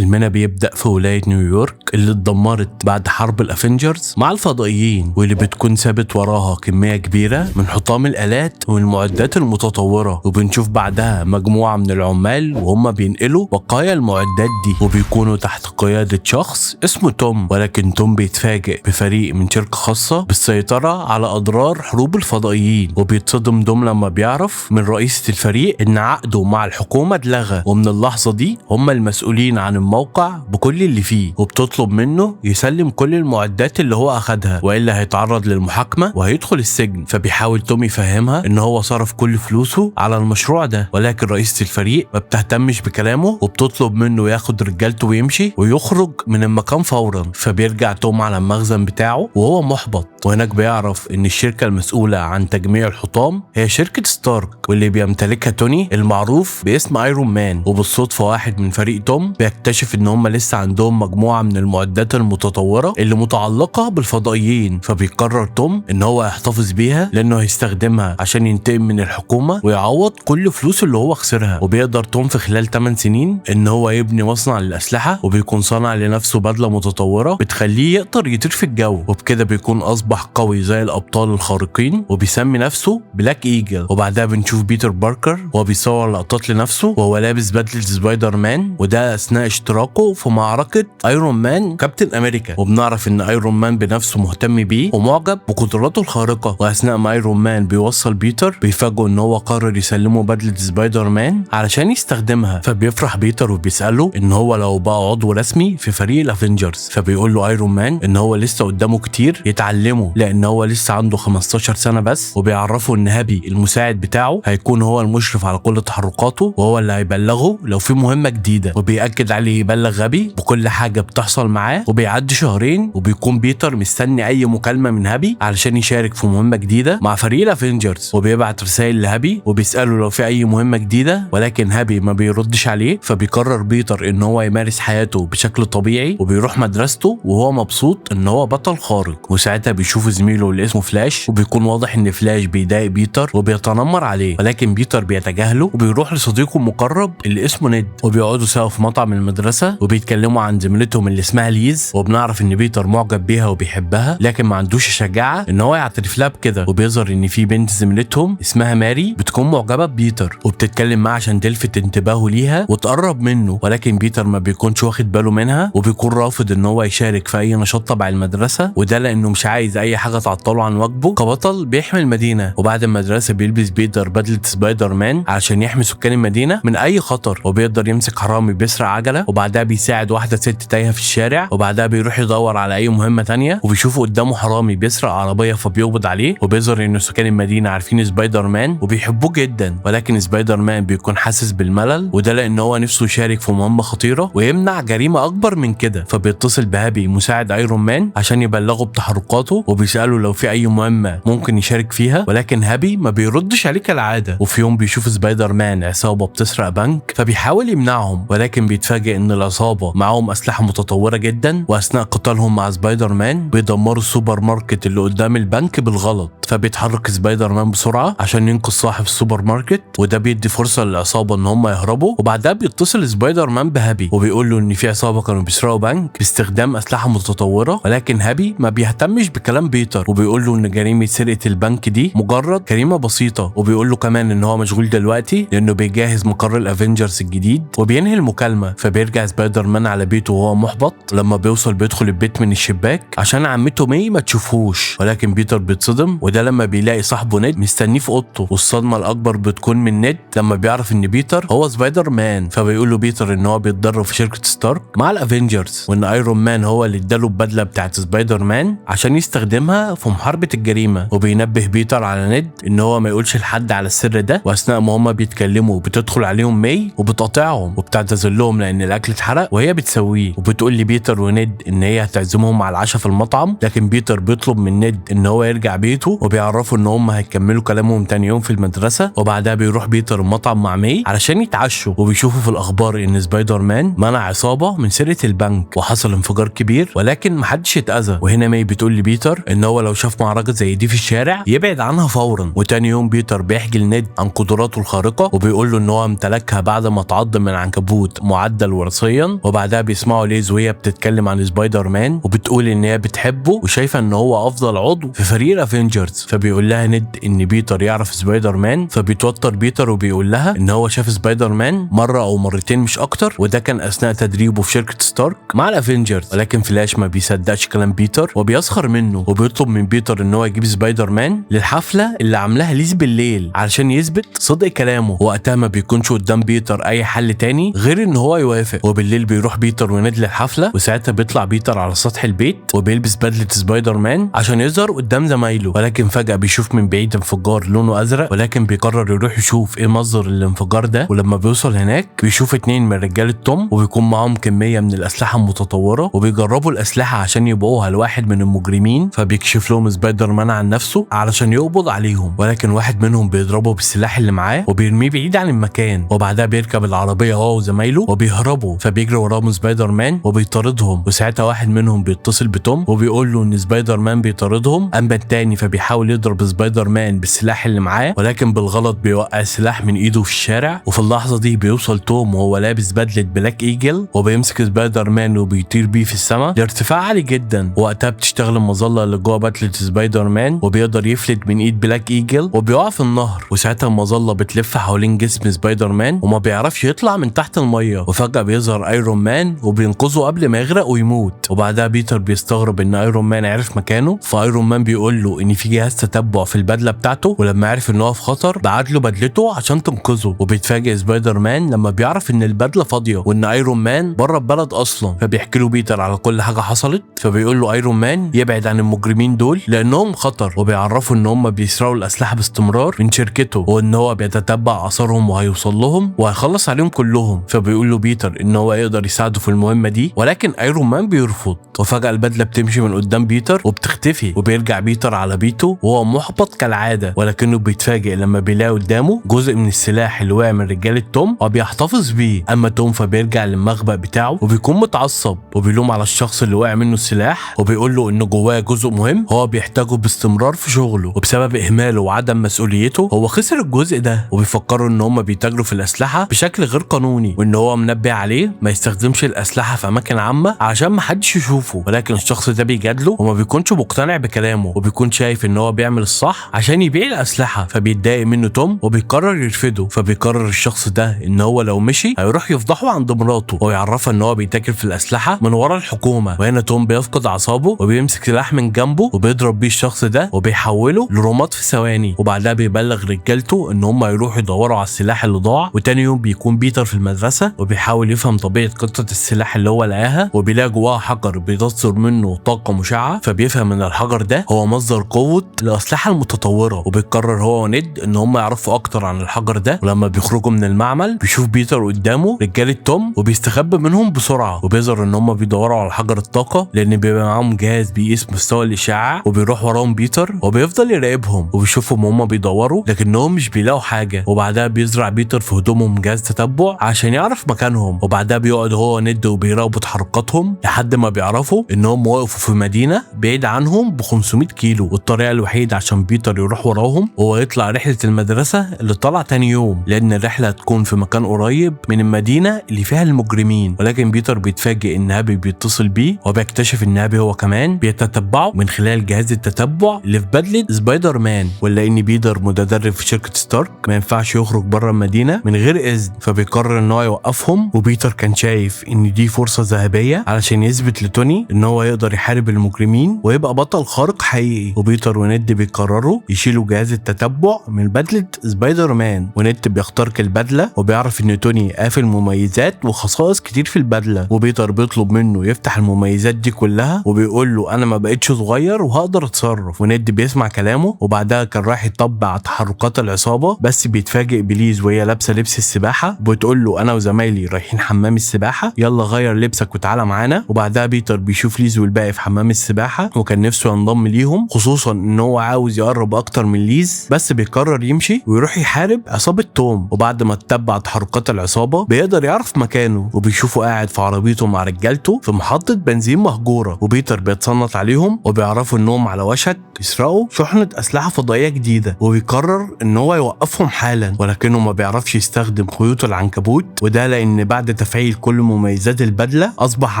فيلمنا بيبدأ في ولاية نيويورك اللي اتدمرت بعد حرب الافنجرز مع الفضائيين، واللي بتكون سابت وراها كمية كبيرة من حطام الآلات والمعدات المتطورة. وبنشوف بعدها مجموعة من العمال وهم بينقلوا بقايا المعدات دي، وبيكونوا تحت قيادة شخص اسمه توم. ولكن توم بيتفاجئ بفريق من شركة خاصة بالسيطرة على أضرار حروب الفضائيين، وبيتصدم توم لما بيعرف من رئيسة الفريق إن عقده مع الحكومة اتلغى، ومن اللحظة دي هم المسؤولين عن الموقع بكل اللي فيه، وبتطلب منه يسلم كل المعدات اللي هو أخدها وإلا هيتعرض للمحاكمة وهيدخل السجن. فبيحاول توم يفهمها إن هو صرف كل فلوسه على المشروع ده، ولكن رئيسة الفريق ما بتهتمش بكلامه وبتطلب منه ياخد رجالته ويمشي ويخرج من المكان فورا. فبيرجع توم على المخزن بتاعه وهو محبط، وهناك بيعرف ان الشركة المسؤولة عن تجميع الحطام هي شركة ستارك، واللي بيمتلكها توني المعروف باسم ايرون مان. وبالصدفة واحد من فريق توم بيكتشف ان هم لسه عندهم مجموعة من المعدات المتطورة اللي متعلقة بالفضائيين، فبيقرر توم ان هو يحتفظ بيها لانه هيستخدمها عشان ينتقم من الحكومة ويعوض كل فلوسه اللي هو خسرها. وبيقدر توم في خلال 8 سنين ان هو يبني مصنع للأسلحة، وبيكون صنع لنفسه بدلة متطورة بتخليه يقدر يطير في الجو، وبكده بيكون اصبح قوي زي الابطال الخارقين، وبيسمي نفسه بلاك ايجل. وبعدها بنشوف بيتر باركر وهو بيصور لقطات لنفسه وهو لابس بدلة سبايدر مان، وده اثناء اشتراكه في معركة ايرون مان كابتن امريكا. وبنعرف ان ايرون مان بنفسه مهتم بيه ومعجب بقدراته الخارقة. واثناء ما ايرون مان بيوصل بيتر بيفاجئوا ان هو قرر يسلمه بدلة سبايدر مان علشان يستخدمها، فبيفرح بيتر وبيسأله ان هو لو بقى عضو رسمي في فريق الافنجرز، فبيقول له ايرون مان ان هو لسه قدامه كتير يتعلمه لان هو لسه عنده 15 سنة بس، وبيعرفه ان هابي المساعد بتاعه هيكون هو المشرف على كل تحركاته وهو اللي هيبلغه لو في مهمة جديدة، وبيأكد عليه يبلغ هابي بكل حاجة بتحصل معاه. وبيعدي شهرين وبيكون بيتر مستني اي مكالمة من هابي علشان يشارك في مهمة جديدة مع فريق الافنجرز، وبيبعت رسائل لهابي وبيسأله لو في اي مهمة جديدة، ولكن هابي ما بيردش عليه. فبيقرر بيتر ان هو يمارس حياته بشكل طبيعي وبيروح مدرسته وهو مبسوط ان هو بطل خارق. وساعتها بيشوف زميله اللي اسمه فلاش، وبيكون واضح ان فلاش بيضايق بيتر وبيتنمر عليه، ولكن بيتر بيتجاهله وبيروح لصديقه المقرب اللي اسمه نيد، وبيقعدوا سوا في مطعم المدرسة وبيتكلموا عن زميلتهم اللي اسمها ليز. وبنعرف ان بيتر معجب بيها وبيحبها، لكن ما عندوش شجاعة ان هو يعترف لها بكده. وبيظهر ان في بنت زميلتهم اسمها ماري بتكون معجبة ببيتر وبتتكلم معاه عشان تلفت انتباهه ليها وتقرب منه، ولكن بيتر ما بيكونش واخد باله منها وبيكون رافض ان هو يشارك في اي نشاط تبع المدرسة، وده لانه مش عايز اي حاجة تعطله عن واجبه كبطل بيحمي المدينة. وبعد المدرسة بيلبس بيتر بدلة سبايدر مان علشان يحمي سكان المدينة من اي خطر، وبيقدر يمسك حرامي بيسرق عجلة، وبعدها بيساعد واحدة ست تايهة في الشارع، وبعدها بيروح يدور على اي مهمة تانية وبيشوف قدامه حرامي بيسرق عربية فبيقبض عليه. وبيظهر ان سكان المدينة عارفين سبايدر مان وبيحبوه جدا، ولكن سبايدر مان بيكون حاسس بالملل، وده لان هو نفسه يشارك في مهمة خطيرة ويمنع جريمة اكبر من كده. فبيتصل بهابي مساعد ايرون مان عشان يبلغه بتحركاته وبيسأله لو في اي مهمة ممكن يشارك فيها، ولكن هابي ما بيردش عليه كالعادة. وفي يوم بيشوف سبايدر مان عصابة بتسرق بنك فبيحاول يمنعهم، ولكن بيتفاجئ ان العصابة معاهم اسلحة متطورة جدا، واثناء قتالهم مع سبايدر مان بيدمروا السوبر ماركت اللي قدام البنك بالغلط. فبيتحرك سبايدر مان بسرعة عشان ينقذ صاحب السوبر ماركت، وده بيدي فرصة للعصابة ان هم يهربوا. وبعدها بيتصل سبايدر مان بهابي وبيقول له ان في عصابة كانوا بيسرقوا بنك باستخدام اسلحة متطورة، ولكن هابي ما بيهتمش بكلام بيتر وبيقول له ان جريمة سرقة البنك دي مجرد جريمة بسيطة، وبيقول له كمان ان هو مشغول دلوقتي لانه بيجهز مقر الافنجرز الجديد، وبينهي المكالمة. فبيرجع سبايدر مان على بيته وهو محبط، لما بيوصل بيدخل البيت من الشباك عشان عمته مي ما تشوفهوش، ولكن بيتر بيتصدم، وده لما بيلاقي صاحبه نيد مستنيه في اوضته. والصدمة الاكبر بتكون من نيد لما بيعرف ان بيتر هو سبايدر مان، فبيقول له بيتر ان هو بيتدرب في شركة ستارك مع الافنجرز، وان ايرون مان هو اللي اداله البدلة بتاعت سبايدر مان عشان يستخدمها في محاربة الجريمة. وبينبه بيتر على نيد ان هو ما يقولش لحد على السر ده. واثناء ما هما بيتكلموا بتدخل عليهم مي وبتقاطعهم وبتعتذر لهم لان الاكل اتحرق وهي بتسويه، وبتقول لبيتر ونيد ان هي هتعزمهم على العشاء في المطعم، لكن بيتر بيطلب من نيد ان هو يرجع بيته وبيعرفوا ان هم هيكملوا كلامهم تاني يوم في المدرسة. وبعدها بيروح بيتر المطعم مع مي علشان يتعشوا، وبيشوفوا في الاخبار ان سبايدر مان منع عصابة من سرقة البنك وحصل انفجار كبير ولكن محدش اتأذى. وهنا مي بتقول لبيتر ان هو لو شاف معركة زي دي في الشارع يبعد عنها فورا. وتاني يوم بيتر بيحكي لنيد عن قدراته الخارقة وبيقول له ان هو امتلكها بعد ما اتعض من عنكبوت معدل وراثيا وراثيا. وبعدها بيسمعوا ليز وهي بتتكلم عن سبايدر مان وبتقول ان هي بتحبه وشايفه ان هو افضل عضو في فريق الافنجرز. فبيقول لها ند ان بيتر يعرف سبايدر مان، فبيتوتر بيتر وبيقول لها ان هو شاف سبايدر مان مرة او مرتين مش اكتر، وده كان اثناء تدريبه في شركة ستارك مع الافنجرز. ولكن فلاش ما بيصدقش كلام بيتر وبيسخر منه وبيطلب من بيتر ان هو يجيب سبايدر مان للحفله اللي عاملاها ليز بالليل علشان يثبت صدق كلامه. وقتها ما بيكونش قدام بيتر اي حل تاني غير ان هو يوافق. وبالليل بيروح بيتر وند للحفله، وساعتها بيطلع بيتر على سطح البيت وبيلبس بدله سبايدر مان عشان يظهر قدام زمايله. ولكن فجاة بيشوف من بعيد انفجار لونه ازرق، ولكن بيقرر يروح يشوف ايه مصدر الانفجار ده. ولما بيوصل هناك بيشوف 2 من رجاله توم وبيكون معاهم كمية من الاسلحة المتطورة، وبيجربوا الاسلحة عشان يبيعوها لواحد من المجرمين. فبيكشف لهم سبايدر مان عن نفسه علشان يقبض عليهم، ولكن واحد منهم بيضربه بالسلاح اللي معاه وبيرميه بعيد عن المكان. وبعدها بيركب العربية هو وزمايله وبيهربوا، فبيجري وراهم سبايدر مان وبيطاردهم. وساعتها واحد منهم بيتصل بتوم وبيقول له ان سبايدر مان بيطاردهم. اما التاني فبيحاول يضرب سبايدر مان بالسلاح اللي معاه، ولكن بالغلط بيوقع السلاح من ايده في الشارع. وفي اللحظة دي بيوصل توم وهو لابس بدله بلاك ايجل وبيمسك سبايدر مان وبيطير بيه في السماء لارتفاع عالي جدا. وقتها بتشتغل المظلة اللي جوه بدله سبايدر مان وبيقدر يفلت من ايد بلاك ايجل وبيقع في النهر. وساعتها المظلة بتلف حوالين جسم سبايدر مان وما بيعرفش يطلع من تحت المية. وفجاة بيظهر ايرون مان وبينقذه قبل ما يغرق ويموت. وبعدها بيتر بيستغرب ان ايرون مان عرف مكانه، فايرون مان بيقول له ان في جهاز تتبع في البدلة بتاعته، ولما عرف ان هو في خطر بعت له بدلته عشان تنقذه. وبيتفاجئ سبايدر مان لما بيعرف ان البدلة فاضية وان ايرون مان بره البلد اصلا. فبيحكي له بيتر على كل حاجة حصلت، فبيقول له ايرون مان يبعد عن المجرمين دول لانهم خطر، وبيعرفوا ان هم بيسرقوا الاسلحة باستمرار من شركته وان هو بيتتبع اثارهم وهيوصل لهم وهيخلص عليهم كلهم. فبيقول له بيتر ان هو يقدر يساعده في المهمة دي، ولكن ايرون مان بيرفض. وفجاة البدلة بتمشي من قدام بيتر وبتختفي، وبيرجع بيتر على بيته وهو محبط كالعادة، ولكنه بيتفاجئ لما بيلاقي قدامه جزء من السلاح اللي وقع من رجاله توم وبيحتفظ بيه. اما توم فبيرجع للمخبأ بتاعه وبيكون متعصب وبيلوم على الشخص اللي وقع منه السلاح، وبيقول له ان جواه جزء مهم هو بيحتاجه باستمرار في شغله، وبسبب اهماله وعدم مسؤوليته هو خسر الجزء ده. وبيفكروا ان هم بيتاجروا في الاسلحة بشكل غير قانوني، وان هو منبه عليه ما يستخدمش الاسلحة في اماكن عامة عشان ما حدش يشوفه. ولكن الشخص ده بيجادله وما بيكونش مقتنع بكلامه، وبيكون شايف ان هو بيعمل الصح عشان يبيع الاسلحة. فبيتضايق منه توم وبيقرر يرفضه. فبيقرر الشخص ده ان هو لو مشي هيروح يفضحه عند مراته ويعرفها ان هو بيتاجر في الاسلحة من ورا الحكومة. وهنا توم بيفقد اعصابه وبيمسك سلاح من جنبه وبيضرب بيه الشخص ده وبيحوله لرماد في ثواني. وبعدها بيبلغ رجالته ان هم يروحوا يدوروا على السلاح اللي ضاع. وتاني يوم بيكون بيتر في المدرسة وبيحاول يفهم طبيعة قطعه السلاح اللي هو لقاها، وبيلاقي جواها حجر بيتصدر منه طاقة مشعه، فبيفهم ان الحجر ده هو مصدر قوة الاسلحة المتطورة. وبيقرر هو وند ان هم يعرفوا اكتر عن الحجر ده. ولما بيخرجوا من المعمل بيشوف بيتر قدامه رجاله توم وبيستخبى منهم بسرعة، وبيظهر ان هم بيدوروا على حجر الطاقة لان بيبقى معاهم جهاز بيقيس مستوى الاشعاع. وبيروح وراهم بيتر وبيفضل يراقبهم وبيشوفهم هم بيدوروا لكنهم مش بيلاقوا حاجة. وبعدها بيزرع بيتر في هدومهم جهاز تتبع عشان يعرف مكانهم. وبعدها بيقعد هو وند وبيراقبوا تحركاتهم لحد ما بيعرفوا ان هم وقفوا في مدينة بعيد عنهم ب 500 كيلو، والطريقة الوحيدة عشان بيتر يروح وراهم هو يطلع رحله المدرسة اللي طلع تاني يوم، لان الرحلة هتكون في مكان قريب من المدينة اللي فيها المجرمين. ولكن بيتر بيتفاجئ ان هابي بيتصل بيه، وبيكتشف ان هابي هو كمان بيتتبعه من خلال جهاز التتبع اللي في بدله سبايدر مان. ولا ان بيتر متدرب في شركة ستارك ما ينفعش يخرج بره المدينة من غير اذن، فبيقرر ان هو يوقفهم. وبيتر كان شايف ان دي فرصة ذهبية علشان يثبت لتوني ان هو يقدر يحارب المجرمين ويبقى بطل خارق حقيقي. وبيتر وند بيقرروا يشيلوا جهاز التتبع من بدله سبايدر مان، وند بيخترق البدلة وبيعرف ان توني قافل مميزات وخصائص كتير في البدلة. وبيتر بيطلب منه يفتح المميزات دي كلها وبيقول له انا ما بقتش صغير وهقدر اتصرف. وند بيسمع كلامه. وبعدها كان رايح يطبع تحركات العصابة، بس بيتفاجئ بليز وهي لابسه لبس السباحة، وبتقول له انا وزمايلي رايحين حمام السباحة، يلا غير لبسك وتعالى معانا. وبعدها بيتر بيشوف ليز والباقي في حمام السباحة وكان نفسه ينضم ليهم، خصوصا ان هو عاوز يقرب اكتر من ليز، بس بيقرر يمشي ويروح يحارب عصابة توم. وبعد ما اتبع تحركات العصابة بيقدر يعرف مكانه، وبيشوفه قاعد في عربيته مع رجالته في محطة بنزين مهجورة. وبيتر بيتصنت عليهم وبيعرفوا انهم على وشك يسرقوا شحنه اسلحة فضائية جديدة، وبيقرر ان هو يوقفهم حالا، ولكنه ما بيعرفش يستخدم خيوط العنكبوت، وده لان بعد بعد تفعيل كل مميزات البدلة اصبح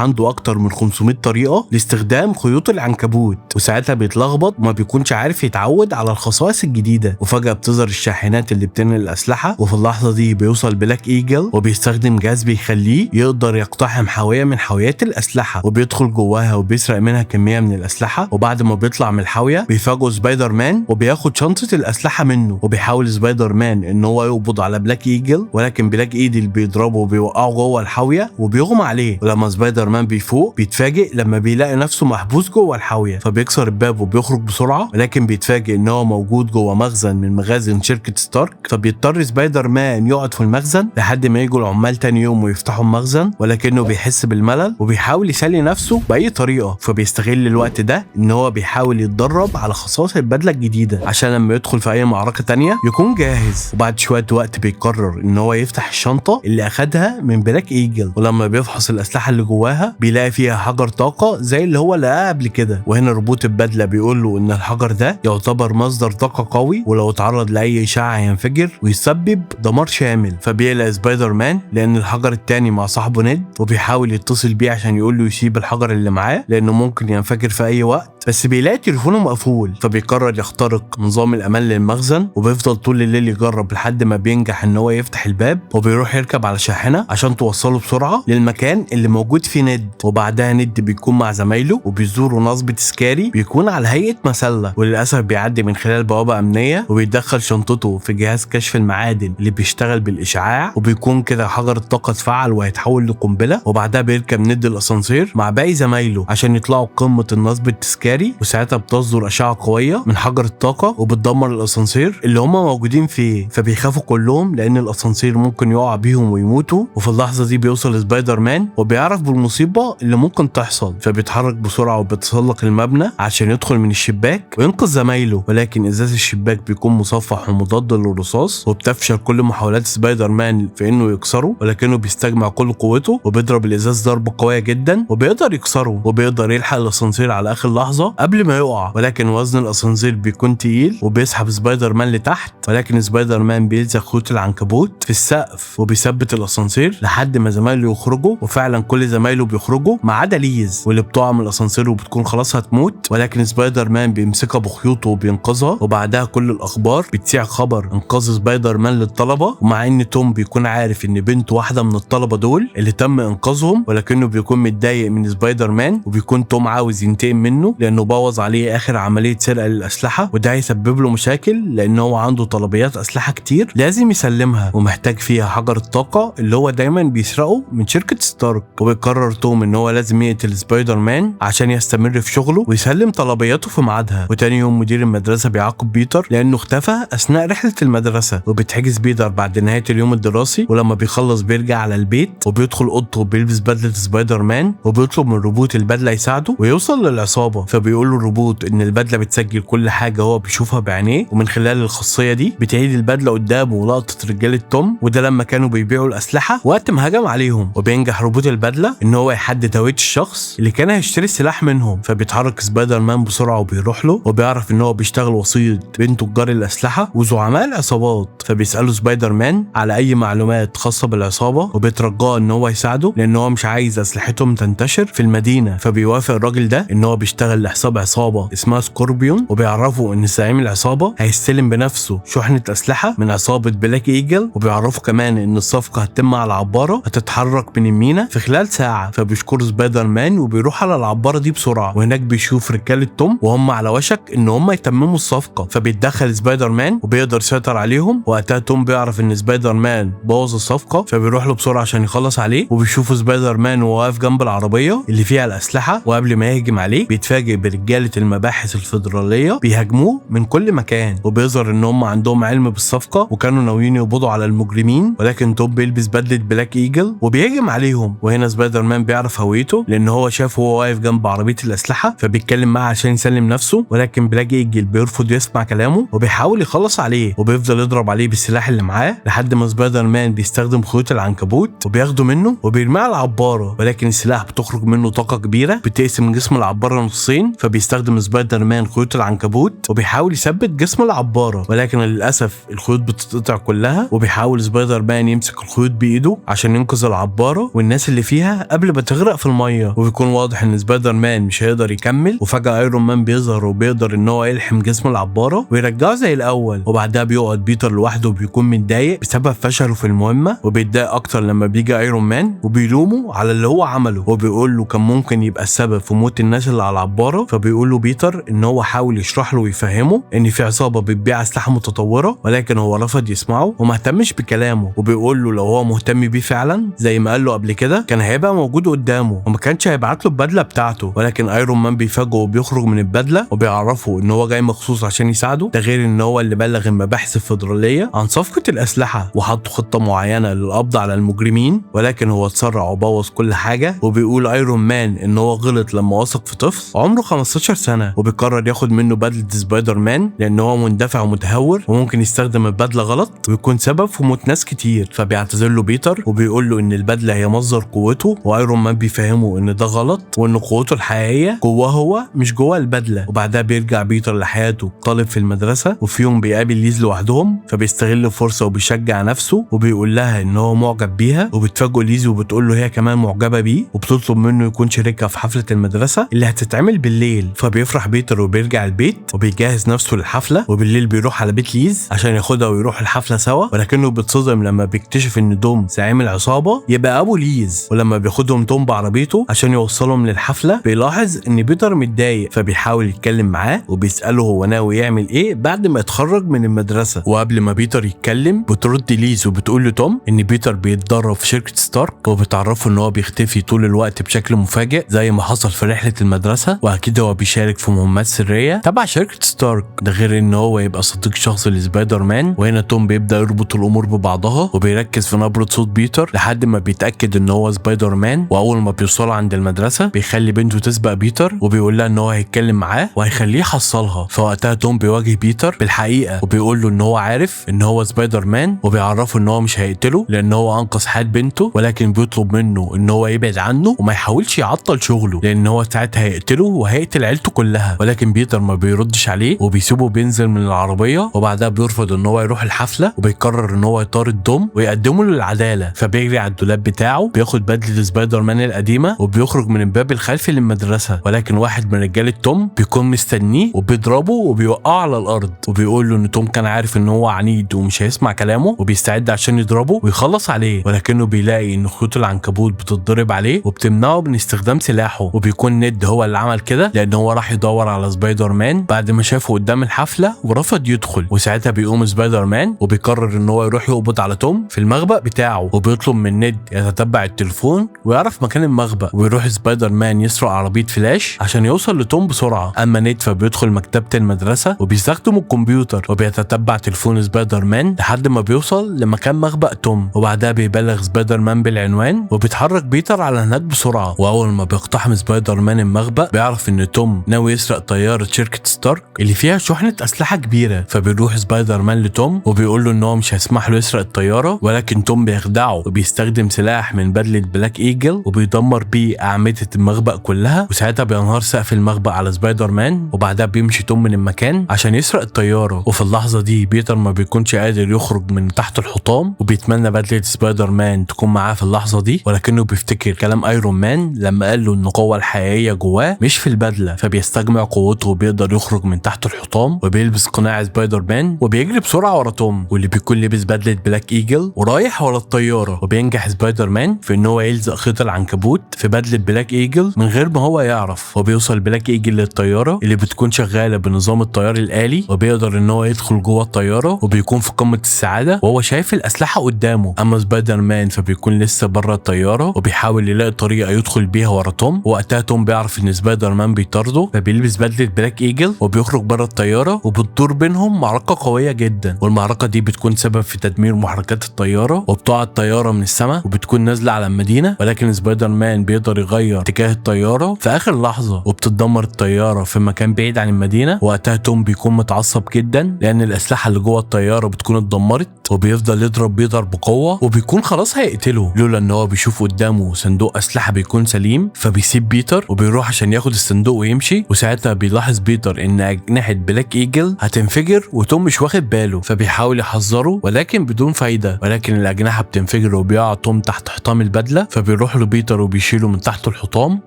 عنده اكتر من 500 طريقه لاستخدام خيوط العنكبوت، وساعتها بيتلخبط وما بيكونش عارف يتعود على الخصائص الجديدة. وفجاة بتظهر الشاحنات اللي بتنقل الاسلحة، وفي اللحظة دي بيوصل بلاك ايجل وبيستخدم جهاز بيخليه يقدر يقتحم حاوية من حاويات الاسلحة، وبيدخل جواها وبيسرق منها كمية من الاسلحة. وبعد ما بيطلع من الحاويه بيفاجئوا سبايدر مان وبياخد شنطه الاسلحة منه، وبيحاول سبايدر مان ان هو يقبض على بلاك ايجل، ولكن بلاك ايجل بيضربه وبيوقعه جوه الحاويه وبيغمى عليه. ولما سبايدر مان بيفوق بيتفاجئ لما بيلاقي نفسه محبوس جوه الحاويه، فبيكسر الباب وبيخرج بسرعة، ولكن بيتفاجئ ان هو موجود جوه مخزن من مخازن شركة ستارك. فبيضطر سبايدر مان يقعد في المخزن لحد ما يجوا العمال تاني يوم ويفتحوا المخزن، ولكنه بيحس بالملل وبيحاول يسلي نفسه باي طريقه. فبيستغل الوقت ده ان هو بيحاول يتدرب على خصائص البدلة الجديدة عشان لما يدخل في اي معركة تانية يكون جاهز. وبعد شوية وقت بيقرر ان هو يفتح الشنطة اللي اخدها من بلاك ايجل، ولما بيفحص الاسلحة اللي جواها بيلاقي فيها حجر طاقة زي اللي هو لقاه قبل كده. وهنا روبوت البدلة بيقول له ان الحجر ده يعتبر مصدر طاقة قوي، ولو اتعرض لاي اشعه هينفجر ويسبب دمار شامل. فبيقلق سبايدر مان لان الحجر التاني مع صاحبه نيد، وبيحاول يتصل بيه عشان يقول له يسيب الحجر اللي معاه لانه ممكن ينفجر في اي وقت، بس بيلاقي تليفونه مقفول. فبيقرر يخترق نظام الامان للمخزن، وبيفضل طول الليل يجرب لحد ما بينجح ان هو يفتح الباب، وبيروح يركب على شاحنة عشان توصله بسرعة للمكان اللي موجود فيه نيد. وبعدها نيد بيكون مع زمايله وبيزوروا نصب تذكاري بيكون على هيئة مسله، وللاسف بيعدي من خلال بوابه امنية وبيدخل شنطته في جهاز كشف المعادن اللي بيشتغل بالاشعاع، وبيكون كده حجر الطاقة اتفعل وهيتحول لقنبله. وبعدها بيركب نيد الاسانسير مع باقي زمايله عشان يطلعوا قمة النصب التذكاري، وساعتها بتصدر اشعه قوية من حجر الطاقة وبتدمر الاسانسير اللي هم موجودين فيه. فبيخافوا كلهم لان الاسانسير ممكن يقع بيهم ويموتوا. وفي اللحظة دي بيوصل سبايدر مان وبيعرف بالمصيبه اللي ممكن تحصل، فبيتحرك بسرعة وبيتسلق المبنى عشان يدخل من الشباك وينقذ زمايله، ولكن ازاز الشباك بيكون مصفح ومضاد للرصاص، وبتفشل كل محاولات سبايدر مان في انه يكسره، ولكنه بيستجمع كل قوته وبيضرب الازاز ضربه قوية جدا وبيقدر يكسره، وبيقدر يلحق الاسانسير على اخر لحظة قبل ما يقع، ولكن وزن الاسانسير بيكون تقيل وبيسحب سبايدر مان لتحت، ولكن سبايدر مان بيلزق خيوط العنكبوت في السقف وبيثبت الاسانسير لحد ما زمايله يخرجوا. وفعلا كل زمايله بيخرجوا ما عدا ليز واللي بتقع من الاسانسير وبتكون خلاص هتموت، ولكن سبايدر مان بيمسكها بخيوطه وبينقذها. وبعدها كل الاخبار بتذيع خبر انقاذ سبايدر مان للطلبة، ومع ان توم بيكون عارف ان بنته واحدة من الطلبة دول اللي تم انقاذهم، ولكنه بيكون متضايق من سبايدر مان، وبيكون توم عاوز ينتقم منه لانه بوظ عليه اخر عملية سرقه للاسلحه، وده هيسبب له مشاكل لان هو عنده طلبيات اسلحة كتير لازم يسلمها ومحتاج فيها حجر الطاقة اللي هو دايما بيسرقه من شركة ستارك. وبيقرر توم ان هو لازم يقتل سبايدر مان عشان يستمر في شغله ويسلم طلبياته في ميعادها. وتاني يوم مدير المدرسة بيعاقب بيتر لانه اختفى اثناء رحله المدرسة، وبيتحجز بيتر بعد نهاية اليوم الدراسي. ولما بيخلص بيرجع على البيت وبيدخل اوضته وبيلبس بدله سبايدر مان، وبيطلب من روبوت البدلة يساعده ويوصل للعصابه. فبيقول له الروبوت ان البدلة بتسجل كل حاجة هو بيشوفها بعينيه، ومن خلال الخاصية دي بتعيد البدلة قدامه لقطة رجاله توم، وده لما كانوا بيبيعوا الاسلحة وقت ما هجم عليهم. وبينجح روبوت البدلة ان هو يحدد هوية الشخص اللي كان هيشتري السلاح منهم، فبيتحرك سبايدر مان بسرعة وبيروح له، وبيعرف ان هو بيشتغل وسيط بين تجار الاسلحة وزعماء العصابات. فبيساله سبايدر مان على اي معلومات خاصة بالعصابه، وبيترجاه ان هو يساعده لان هو مش عايز اسلحتهم تنتشر في المدينة. فبيوافق الراجل ده ان هو بيشتغل لحساب عصابة اسمها سكوربيون، وبيعرفه ان زعيم العصابة هيستلم بنفسه شحنه اسلحة من عصابة بلاك ايجل، وبيعرفه كمان ان الصفقة هتتم على عبارة هتتحرك من المينا في خلال ساعة. فبيشكر سبايدر مان وبيروح على العبارة دي بسرعة، وهناك بيشوف رجاله توم وهم على وشك ان هم يتمموا الصفقة. فبيتدخل سبايدر مان وبيقدر يسيطر عليهم. وقتها توم بيعرف ان سبايدر مان بوظ الصفقة، فبيروح له بسرعة عشان يخلص عليه. وبيشوفوا سبايدر مان وهو واقف جنب العربية اللي فيها الاسلحة، وقبل ما يهجم عليه بيتفاجئ برجاله المباحث الفيدرالية بيهاجموه من كل مكان، وبيظهر ان هم عندهم علم بالصفقه وكانوا ناويين يقبضوا على المجرمين، ولكن توم بيلبس بدله بلاك ايجل وبيهجم عليهم. وهنا سبايدر مان بيعرف هويته لان هو شافه وهو واقف جنب عربية الاسلحة، فبيتكلم معاه عشان يسلم نفسه، ولكن بلاك ايجل بيرفض يسمع كلامه وبيحاول يخلص عليه، وبيفضل يضرب عليه بالسلاح اللي معاه لحد ما سبايدر مان بيستخدم خيوط العنكبوت وبياخده منه وبيرميه على العبارة، ولكن السلاح بتخرج منه طاقة كبيرة بتقسم جسم العبارة نصين الفضائيين، فبيستخدم سبايدر مان خيوط العنكبوت وبيحاول يثبت جسم العبارة، ولكن للاسف الخيوط بتتقطع كلها، وبيحاول سبايدر مان يمسك الخيوط بايده عشان ينقذ العبارة والناس اللي فيها قبل ما تغرق في المية. وبيكون واضح ان سبايدر مان مش هيقدر يكمل، وفجاة ايرون مان بيظهر وبيقدر ان هو يلحم جسم العبارة ويرجعه زي الاول. وبعدها بيقعد بيتر لوحده وبيكون متضايق بسبب فشله في المهمة، وبيتضايق اكتر لما بيجي ايرون مان وبيلومه على اللي هو عمله، وبيقول له كان ممكن يبقى السبب في موت الناس اللي على العبارة. فبيقول له بيتر ان هو حاول يشرح له ويفهمه ان في عصابة بتبيع اسلحة متطورة، ولكن هو رفض يسمعه وما اهتمش بكلامه، وبيقول له لو هو مهتم بيه فعلا زي ما قال له قبل كده كان هيبقى موجود قدامه وما كانش هيبعت له البدلة بتاعته. ولكن ايرون مان بيفاجئه وبيخرج من البدلة وبيعرفه ان هو جاي مخصوص عشان يساعده، ده غير ان هو اللي بلغ المباحث الفيدرالية عن صفقة الاسلحة وحط خطه معينة للقبض على المجرمين، ولكن هو اتسرع وبوظ كل حاجة. وبيقول ايرون مان ان هو غلط لما وثق في طفل عمره 15 سنة، وبيقرر ياخد منه بدله سبايدر مان لان هو مندفع ومتهور وممكن يستخدم البدلة غلط ويكون سبب في موت ناس كتير. فبيعتذر له بيتر وبيقول له ان البدلة هي مصدر قوته، وايرون مان بيفهمه ان ده غلط وان قوته الحقيقية جواه هو مش جوه البدلة. وبعدها بيرجع بيتر لحياته طالب في المدرسة، وفي يوم بيقابل ليز لوحدهم، فبيستغل الفرصة وبيشجع نفسه وبيقول لها ان هو معجب بيها، وبتفاجئه ليز وبتقول له هي كمان معجبه بيه، وبتطلب منه يكون شريكها في حفلة المدرسة اللي هتتعمل بالليل. فبيفرح بيتر وبيرجع البيت وبيجهز نفسه للحفله، وبالليل بيروح على بيت ليز عشان ياخدها ويروح الحفلة سوا، ولكنه بيتصدم لما بيكتشف ان توم زعيم العصابة يبقى ابو ليز. ولما بياخدهم توم بعربيته عشان يوصلهم للحفله بيلاحظ ان بيتر متضايق، فبيحاول يتكلم معاه وبيساله هو ناوي يعمل ايه بعد ما يتخرج من المدرسة. وقبل ما بيتر يتكلم بترد ليز وبتقول لتوم ان بيتر بيتدرب في شركة ستارك، وبتعرفه ان هو بيختفي طول الوقت بشكل مفاجئ زي ما حصل في رحله المدرسة، واكيد هو بيشارك في مهمات سرية تبع شركة ستارك، ده غير ان هو يبقى صديق شخصي لسبايدر مان. وهنا توم بيبدا يربط الامور ببعضها وبيركز في نبره صوت بيتر لحد ما بيتاكد ان هو سبايدر مان. واول ما بيوصلوا عند المدرسة بيخلي بنته تسبق بيتر وبيقول لها ان هو هيتكلم معاه وهيخليه يحصلها. فوقتها توم بيواجه بيتر بالحقيقة وبيقول له ان هو عارف ان هو سبايدر مان، وبيعرفه ان هو مش هيقتله لان هو انقذ حياة بنته، ولكن بيطلب منه ان هو يبعد عنه وما يحاولش يعطل شغله لان هو ساعتها هيقتله وهيقتل عيلته كلها. ولكن بيتر ما بيردش عليه وبيسيبه بينزل من العربية، وبعدها بيرفض ان هو يروح الحفلة وبيقرر ان هو يطارد توم ويقدمه للعدالة. فبيجري على الدولاب بتاعه بياخد بدله سبايدر مان القديمة وبيخرج من الباب الخلفي للمدرسة، ولكن واحد من رجاله توم بيكون مستنيه وبيضربه وبيوقعه على الارض، وبيقول له ان توم كان عارف ان هو عنيد ومش هيسمع كلامه وبيستعد عشان يضربه ويخلص عليه، ولكنه بيلاقي ان خيوط العنكبوت بتتضرب عليه وبتمنعه من استخدام سلاحه، وبيكون نيد هو اللي عمل كده لان هو راح يدور على سبايدر مان بعد ما شافه قدام الحفلة ورفض يدخل. وساعتها بيقوم سبايدر مان وبيقرر ان هو يروح يقبض على توم في المخبأ بتاعه، وبيطلب من نيد يتتبع التليفون ويعرف مكان المخبأ، ويروح سبايدر مان يسرق عربية فلاش عشان يوصل لتوم بسرعة. اما نيد فبيدخل مكتبه المدرسة وبيستخدم الكمبيوتر وبيتتبع تليفون سبايدر مان لحد ما بيوصل لمكان مخبأ توم، وبعدها بيبلغ سبايدر مان بالعنوان وبيتحرك بيتر على هناك بسرعة. واول ما بيقتحم سبايدر مان المخبأ بيعرف ان توم ناوي يسرق طيارة شركة ستارك اللي فيها شحنه اسلحة كبيرة، فبيروح سبايدر مان لتوم وبيقول له ان هو مش هيسمح له يسرق الطيارة، ولكن توم بيخدعه وبيستخدم سلاح من بدله بلاك ايجل وبيدمر بيه اعمدة المخبأ كلها، وساعتها بينهار سقف المخبأ على سبايدر مان، وبعدها بيمشي توم من المكان عشان يسرق الطيارة. وفي اللحظة دي بيتر ما بيكونش قادر يخرج من تحت الحطام وبيتمنى بدله سبايدر مان تكون معاه في اللحظة دي، ولكنه بيفتكر كلام ايرون مان لما قال له ان القوة الحقيقية جواه مش في البدلة، فبيستجمع قوته وبيقدر يخرج من تحت الحطام وبيلبس قناع سبايدر مان وبيجري بسرعة ورا توم واللي بيكون لابس بدله بلاك ايجل ورايح ورا الطيارة. وبينجح سبايدر مان في ان هو يلزق خيط العنكبوت في بدله بلاك ايجل من غير ما هو يعرف، وبيوصل بلاك ايجل للطياره اللي بتكون شغالة بنظام الطيار الآلي، وبيقدر ان هو يدخل جوه الطيارة وبيكون في قمة السعادة وهو شايف الاسلحة قدامه. اما سبايدر مان فبيكون لسه بره الطيارة وبيحاول يلاقي طريقه يدخل بيها ورا توم، وقتها توم بيعرف ان سبايدر مان بيطارده فبيلبس بدله بلاك ايجل وبيخرج بره الطيارة، وبتدور بينهم معركة قوية جدا، والمعركة دي بتكون سبب في تدمير محركات الطيارة وبتقع الطيارة من السماء وبتكون نازله على المدينة، ولكن سبايدر مان بيقدر يغير اتجاه الطيارة في اخر لحظة، وبتقع وبتتدمر الطيارة في مكان بعيد عن المدينة. وقتها توم بيكون متعصب جدا لان الاسلحة اللي جوه الطيارة بتكون اتدمرت، وبيفضل يضرب بيتر بقوة وبيكون خلاص هيقتله، لولا ان هو بيشوف قدامه صندوق اسلحة بيكون سليم، فبيسيب بيتر وبيروح عشان ياخد الصندوق ويمشي. وساعتها بيلاحظ بيتر ان اجنحة بلاك ايجل هتنفجر وتوم مش واخد باله، فبيحاول يحذره ولكن بدون فايده، ولكن الاجنحة بتنفجر وبيقع توم تحت حطام البدلة. فبيروح له بيتر وبيشيله من تحت الحطام،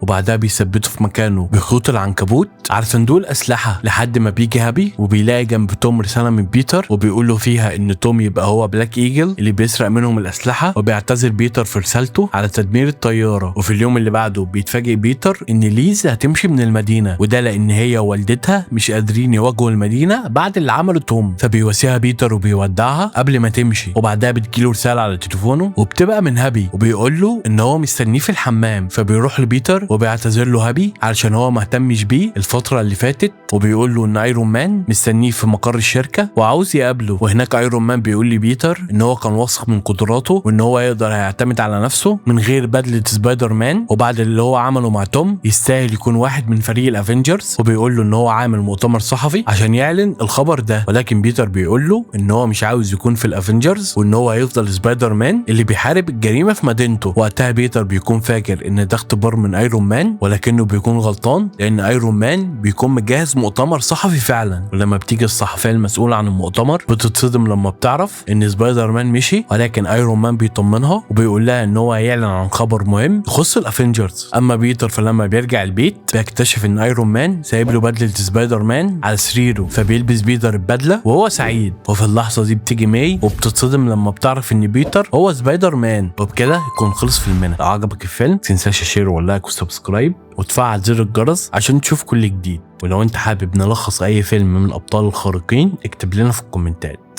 وبعدها بيثبته في مكانه بخيوط العنكبوت على صندوق الاسلحة، لحد ما بيجي هابي وبيلاقي جنب توم رسالة من بيتر وبيقول له فيها ان توم يبقى هو بلاك ايجل اللي بيسرق منهم الاسلحة، وبيعتذر بيتر في رسالته على تدمير الطيارة. وفي اليوم اللي بعده بيتفاجئ بيتر ان ليز هتمشي من المدينة، وده لان هي ووالدتها مش قادرين يواجهوا المدينة بعد اللي عمله توم، فبيواسيها بيتر وبيودعها قبل ما تمشي. وبعدها بتجيله رسالة على تليفونه وبتبقى من هابي وبيقول له ان هو مستنيه في الحمام، فبيروح لبيتر وبيعتذر له هابي علشان هو ما اهتمش بيه الفترة اللي فاتت، وبيقول له ان ايرون مان مستنيه في مقر الشركة وعاوز يقابله. وهناك ايرون مان بيقول لبيتر ان هو كان واثق من قدراته وان هو يقدر يعتمد على نفسه من غير بدله سبايدر مان، وبعد اللي هو عمله مع توم يستاهل يكون واحد من فريق الافنجرز، وبيقول له ان هو عامل مؤتمر صحفي عشان يعلن الخبر ده. ولكن بيتر بيقول له ان هو مش عاوز يكون في الافنجرز وان هو هيفضل سبايدر مان اللي بيحارب الجريمة في مدينته. وقتها بيتر بيكون فاكر ان ده اختبار من ايرون مان، ولكنه بيكون غلطان لان ايرون مان بيكون مجهز مؤتمر صحفي فعلا. ولما بتيجي الصحفية المسؤولة عن المؤتمر بتتصدم لما بتعرف ان سبايدر مان مشي، ولكن ايرون مان بيطمنها وبيقول لها ان هو هيعلن عن خبر مهم يخص الافنجرز. اما بيتر فلما بيرجع البيت بيكتشف ان ايرون مان سايب له بدله سبايدر مان على سريره، فبيلبس بيتر البدلة وهو سعيد. وفي اللحظة دي بتيجي ماي وبتتصدم لما بتعرف ان بيتر هو سبايدر مان. وبكده يكون خلص فيلمنا. لو عجبك الفيلم متنساش share و like و subscribe وتفعل زر الجرس عشان تشوف كل جديد. ولو انت حابب نلخص اي فيلم من الابطال الخارقين اكتب لنا في الكومنتات.